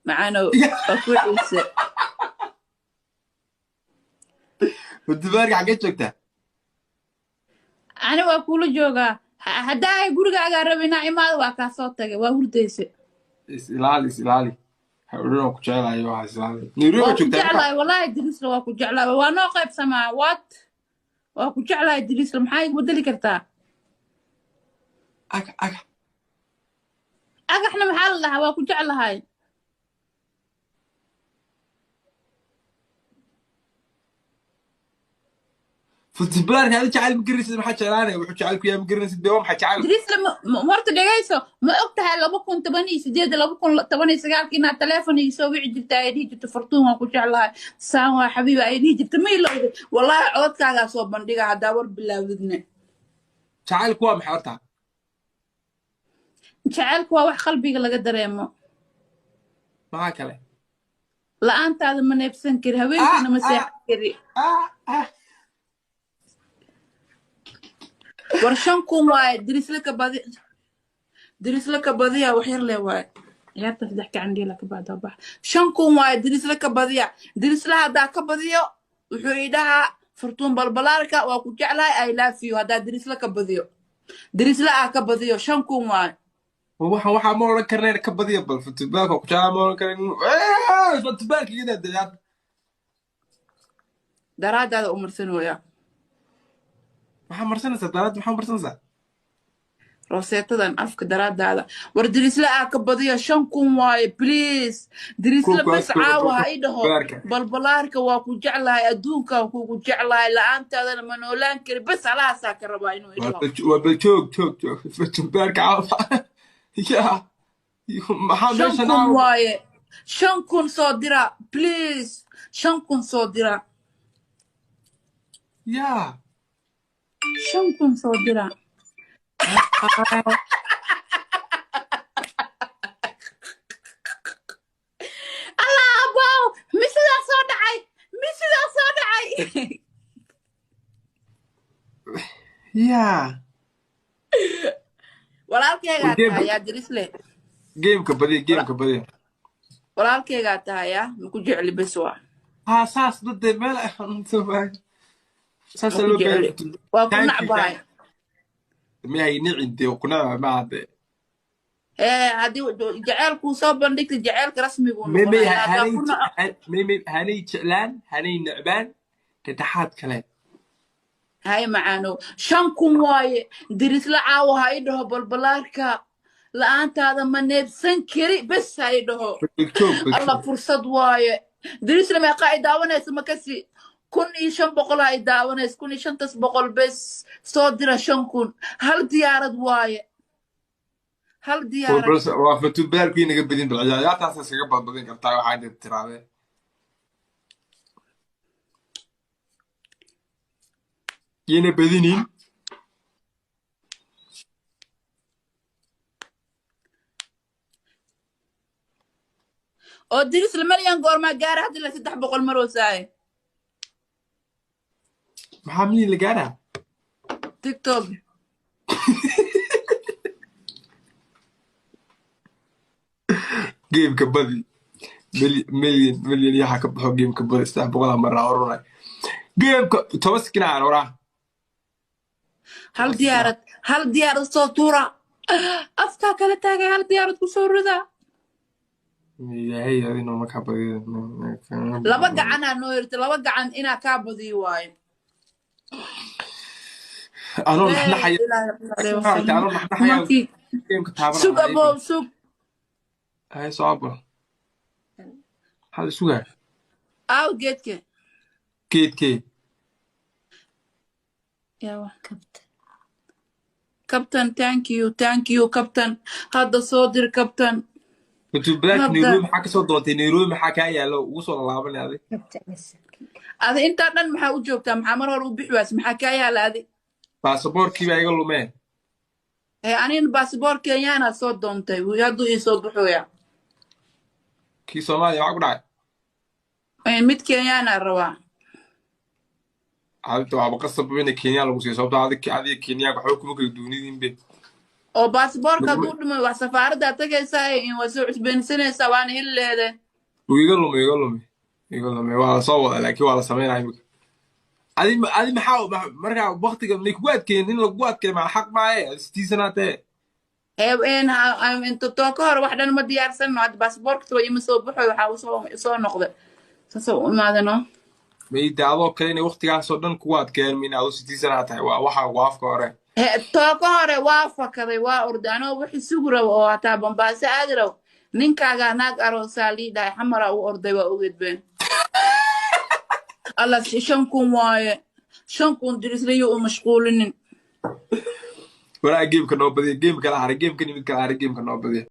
Macaanow, waa ku xiise. Hudubaarka xaggee joogtaa? Ani waa kuula joogaa. Haddaa ay gurigaagaa raba inaa imaado, waa kaa soo tagay, waa hurdayse. Is ilaali, is ilaali, ha odhan waan ku jecelahay. Waxaa is ilaali, Nairobi waa baa ku joogtaa marka. Jeclahay wallahi, Dirisla, waa ku jeclahay. Waa noo qaybsamaa. What? Waa ku jeclahay, Dirisla. Maxaa igu bedeli kartaa? Aga aga. Agaxna maxaa la dhahaa? Waa ku jeclahay. Hudubaarka adi jacayl ma garanaysid. Maxaa jeclaanaya? Wuxuu jacayl ku yahay ma garanaysid. Dee waa maxay jacaylku? Dirisla, horta dhegayso, ma og tahay 2018, 2019-ka inaad teleefon ii soo wici jirta, ay dhihi jirto, "Fartuun, waan ku jeclahay, saan waa xabiibi," ay dhihi jirta? Ma ilowday? Wallaahi codadkaagaa soo bandhiga haddaa war bilaawdidne. Jacaylku waa maxay horta? Jacaylku waa wax qalbiga laga dareemo. Maxaa kale? La-aantaada ma neebsan kari, haweenkiina ma seexan kari. Ah, ah. War 5000 waaye, Dirisla ka badi, Dirisla ka badiya. Wax yar le waaye ciyaarta, saddex gacan dhiila ka bacda bax. 5000 waaye, Dirisla ka badiya. Dirisla haddaa ka badiyo, wuxuu ii dhahaa, "Fartuun Balbalaarka, waa ku jeclahay, I love you." Haddaa Dirisla ka badiyo, Dirisla aa ka badiyo, 5000 waaye. Waxaa ma odhan karnayn ka badiya. Bal futubalka ku jeclaa ma odhan karnayn. Futubalka iyadaa dayaad. Daraadaada u marsanooya. Maxaa marsanaysaa daraad? Maxaa marsanaysaa? Roseetadan afka daraadaada. War Dirisla aa ka badiyo, 5000 waaye, please, Dirisla. Kuwa bes caawa ha i dhaho. Balaarka. "Balbalaarka, waa ku jeclahay, adduunkaan kugu jeclahay, la-aantaadana ma noolaan kari." Bes alahaasaa ka rabaa inuu i dhaho. Waa bal joog, joog, joog. Futubalka caawa ya maxaa shan meeshan kun caawa? waaye, 5000 soo dira, please, 5000 soo dira. Ya. 5000 soo dira. Allah abow, mi sidaa soo dhacay? Mi sidaa soo dhacay? Ya. Walaalkeegaa Game. tahay yaa, Dirisle. Gameka badiya, gameka badiya. Walaalkeegaa tahay yaa, maku jecli, bes waa. Ha, saas dade meel saasa maku loo jecli, baahan. Waa ku Thank you. nacbahay. Miyahay nicin dee kunaa ma hadde. Ee haddii jaceylkuu soo bandhigta, jaceylka rasmiguu May may. noqonaya haddaa Hanay ku naco. May may, hanay jeclaan, hanay necbaan, dhexdhexaad kale. Hay macaano, 5000 waaye. Dirisla caawa ha i dhaho, "Balbalaarka, la-aantaada ma neebsan kari." Bes ha i dhaho. Joog. Allah, fursad waaye. Dirisla, meeqa ay daawanaysa? Makasi 1500 ay daawanaysa, kun iyo shantas boqol. Bes soo dira 5000, hal diyaarad waaye, hal diyaarad. Waa fatubaarkii naga badin. Bal ciyaartaas iskaga badbadin kartaa waxaa inta tiraadee. Yayna badinin. Oo Dirisla, malyan goormaa gaara? Hadda la 300 maroosaaye. Maxaa milyan la gaaraa? TikTok. Gameka badi. Milyan milyan yaxa ka baxo. Gameka badi, 300 maraa orunay. Gameka 10 sekinaa oraa. Hal diyaarad, hal diyaarad soo tuura. Afkaa kala taagay, hal diyaarad ku soo rida. Ilaahay adinoo markaa badiyo. Laba gacanaa noo hirta, laba gacan inaa kaa badiyo waayo. Anoo Ee, naxnaxaya. Ilaahay alayhi Anoo wasalam. naxnaxaya. Markii gameka sug taabanaya. Abow, sug. Hay, soo abo. Maxaa la sugaa? Aaw geedka. Geedkee? Yawa. Captain, thank you, thank you, captain. Hadda soo dir, captain. Fatubaarka. Hadda. Nairobi maxaa kasoo doontay? Nairobi maxaa kaa yaalo ugu soo laalaabanay adi? Adi intaa dhan maxaa u joogtaa? Maxaa mar hore u bixi waas? Maxaa kaa yaala adi? Baasaboorkii baa iga lumeen. Ee anina baasboor Kenyaana soo doontay, hadduu ii soo baxooya. Kii Soomaaliya waxaa ku dhacay? Ee, mid Kenyaana rabaa. Hadda waaba qasab inay Kenya lagu siiyo, sababtoo adiga Kenyaanka waxba kuma kala duwanidin be. Oo baasboorka hadduu dhumay, wax safaaraddaa tagaysaa in waa soo cusbeensanaysaa, waana heli leheedeen. Wuu iga lumay, iga lumay, iga lumay. Waa la soo wadaa, laakiin waa la sameynaya imika. Adi maxaa markaa waktiga may kugu adkeyn? In lagugu adkeeyo maa xaq maaye? Adi sitiisanaatee. Too ka hore wax dhan ma diyaarsanno. Hadda baasboorka waa ima soo baxoy, waxaa usoo soo noqday saasoo u imaadano. Mayde adoo kale inay waktigaasoo dhan kugu adkeeyaan min adu sitiisanaa tahay, waa waxaa ku afka hore. Too ka hore waa fakaday, waa orday anoo wixii sugi rabo oo hataa Bambaaso aadi rabo. Ninkaagaa naag aroosaa lii dhahay, Xamaraa u orday. Waa ogeed been. Alla, 5000 waaye, 5000. Dirislayo u mashquulinin. Waraa, gameka noo badiya. Game kala haray, gameka mid kala haray, gameka noo badiya.